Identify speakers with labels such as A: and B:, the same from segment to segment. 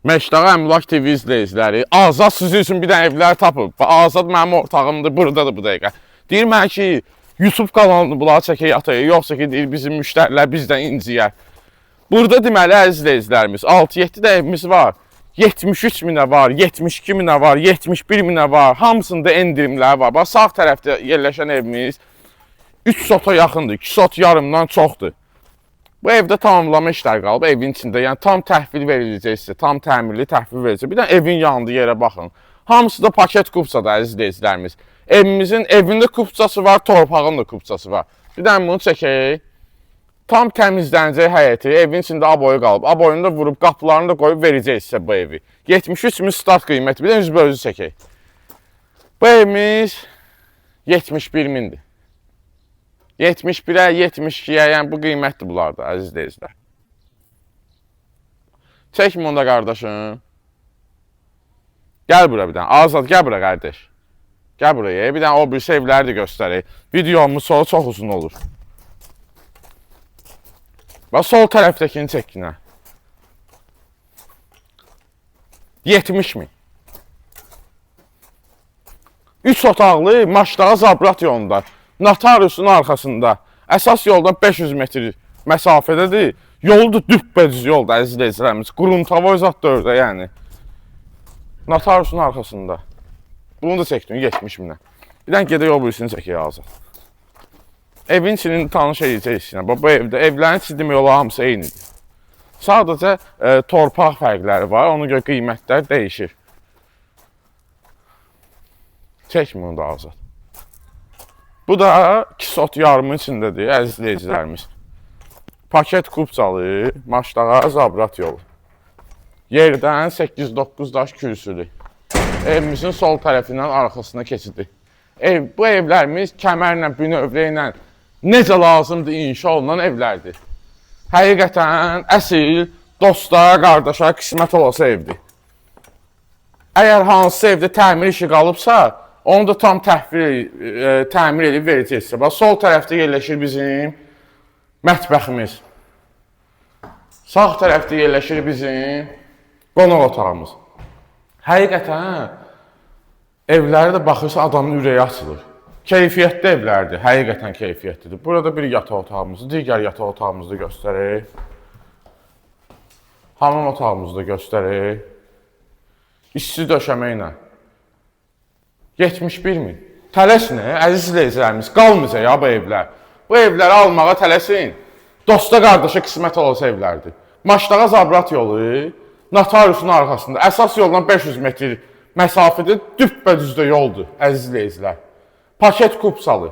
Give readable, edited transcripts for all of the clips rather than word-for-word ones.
A: Məşdağa Əmlak TV izləyiciləri, Azad sizin üçün bir dənə evlər tapıb. Və Azad mənim ortağımdır, buradadır bu dəqiqə. Deyir mənə ki, YouTube kanalını bunlara çəkək atayıq, yoxsa ki, deyir bizim müştərilər bizdən inciyər. Burada deməli əziz izləyicilərimiz, 6-7 də evimiz var. 73 minə var, 72 minə var, 71 minə var. Hamısında endirimlər var. Bax sağ tərəfdə yerləşən evimiz 3 sota yaxındır. 2 sot yarımdan çoxdur. Bu evdə tamamlama işləri qalıb evin içində. Yəni tam təhvil veriləcək sizə, tam təmirli təhvil veriləcək. Bir də evin yanında yerə baxın. Hamısı da paket kupçadır əziz izləyicilərimiz. Evimizin evində kupçası var, torpağın da kupçası var. Bir dənə bunu çəkək. Tam təmizlənəcək həyəti, evin içində aboyu qalıb. Aboyunu da vurub, qapılarını da qoyub verəcək sizə bu evi. 73 min start qiyməti. Bir də üzbəüzü çəkək. Bu evimiz 71 mindir. 71-ə, 72-yə, yəni bu qiymətdir bunlarda, əziz izləyicilər. Çəkmə onu da qardaşım. Gəl bura bir dənə. Azad, gəl bura qardaş. Gəl buraya. Bir dənə o birisi evləri də göstərək. Videomuz sonra çox uzun olur. Bax sol tərəfdəkini çək yenə. 70 min. 3 otaqlı Maşdağa Zabrat yolunda. Notariusun arxasında. Əsas yoldan 500 metr məsafədədir. Yolu da düppədüz yoldur əziz izləyicilərimiz. Quruntavoy zat da orada yəni. Notariusun arxasında. Bunu da çəkdim 70 minə. Bir dənə gedək o birisini çəkək Azad. Evin içini tanış edəcək içinə. Bax bu evdə evlərin içi demək olar hamısı eynidir. Sadəcə torpaq fərqləri var. Ona görə qiymətlər dəyişir. Çəkmə onu da Azad. Bu da 2 sot yarımın içindədir, əziz izləyicilərimiz. Paket kupçalı, Maşdağa Zabrat yolu. Yerdən 8-9 daş kürsülü. Evimizin sol tərəfindən arxasına keçidi. Bu evlərimiz kəmərlə, bünövrə ilə necə lazımdır inşa olunan evlərdir. Həqiqətən əsl dosta, qardaşa qismət olası evdir. Əgər hansısa evdə təmir işi qalıbsa, onu da tam təhvil təmir edib verəcək sizə. Bax sol tərəfdə yerləşir bizim mətbəximiz. Sağ tərəfdə yerləşir bizim qonaq otağımız. Həqiqətən evlərə də baxırsa adamın ürəyi açılır. Keyfiyyətli evlərdir, həqiqətən keyfiyyətlidir. Burada bir yataq otağımızı, digər yataq otağımızı da göstərək. Hamam otağımızı da göstərək. İsti döşəmə ilə. 71 min. Tələsin, əziz izləyicilərimiz, qalmayacaq ya bu evlər. Bu evləri almağa tələsin. Dosta qardaşa qismət olası evlərdir. Maşdağa Zabrat yolu, notariusun arxasında, əsas yoldan 500 metr məsafədə düppədüzdə yoldur, əziz izləyicilər. Paket kupçalı.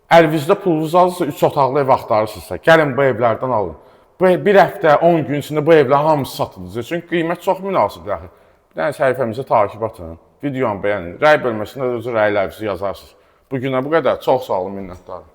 A: Əlinizdə pulunuz azsa 3 otaqlı ev axtarırsınızsa, gəlin bu evlərdən alın. Bu bir həftə, 10 gün içində bu evlərin hamısı satılacaq. Çünki qiymət çox münasibdir axı. Bir dənə səhifəmizi takip atın, videonu bəyənin, rəy bölməsində də öz rəylərinizi yazarsınız. Bu günə bu qədər. Çox sağ olun, minnətdarım.